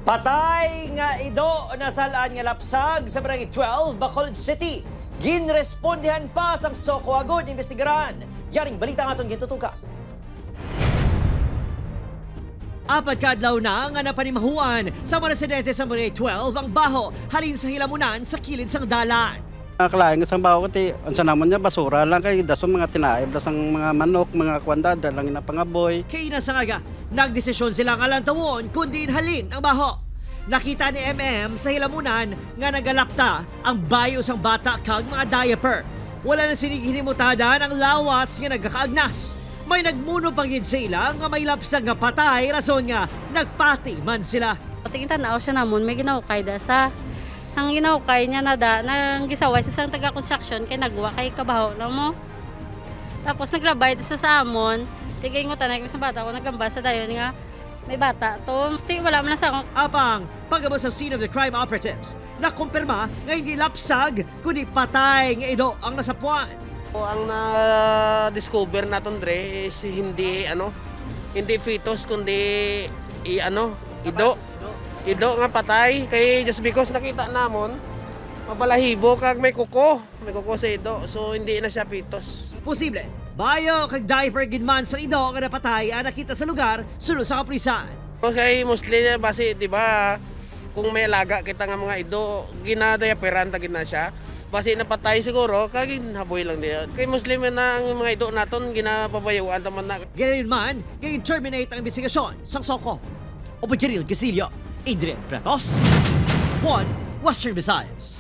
Patay nga ido nasalaan nga lapsag sa Barangay 12, Bacolod City. Ginrespondihan pa sang Soko agod imbestigaran. Yaring balita nga itong gitutukan. 4 ka adlaw na nga napanimahuan sa mga residente sa Barangay 12 ang baho halin sa hilamunan sa kilid sang dalan. Kalain nga sang bawo ti unsa namon niya, basura lang kay dason mga tinaib dasang mga manok, mga kwanda dalang ginapangaboy. Kay sa nga, nagdesisyon sila nga lantawon kundi halin ang baho. Nakita ni MM sa hilamunan nga nagalapta ang bayo sang bata kag mga diaper. Wala na sinighinimutadan ang lawas nga nagkakaagnas. May nagmuno pang gid sila nga may lapsag nga patay, rason nga nagpati man sila. Tingin tanaw siya namon, may ginahukay da sa sang ginahukay niya na da nang gisaway sa sang taga construction kay nagwa kay kabaho lang mo. Tapos naglabay da sa amon, tigay ngo tanay sa bata ko nagamba sa dayon nga may bata to. Sti wala man na sa akong Apang pag-abot sa scene of the crime operatives, nakumpirma nga hindi lapsag kundi patay nga ido ang nasapuan. O, ang na-discover naton dre is hindi ano, hindi fetus kundi i ano, ido. Ido nga patay kay just because nakita namon mabalahibo kag may kuko sa ido. So hindi na siya fetus. Posible, bayo kag diaper gid man sa ido nga napatay ang nakita sa lugar sulod sa kapulisan. Kay mostly base, di ba, kung may alaga kita nga mga ido, ginadayaperan ta gid na siya. Base napatay siguro kag haboy lang diyan. Kay Muslim na ang mga ido naton, ginapabayuan taman na. Ganayon man, ngayon terminate ang investigasyon sang Soko. Opo Geril Casillo, Adrian Pretos, 1 Western Visayas.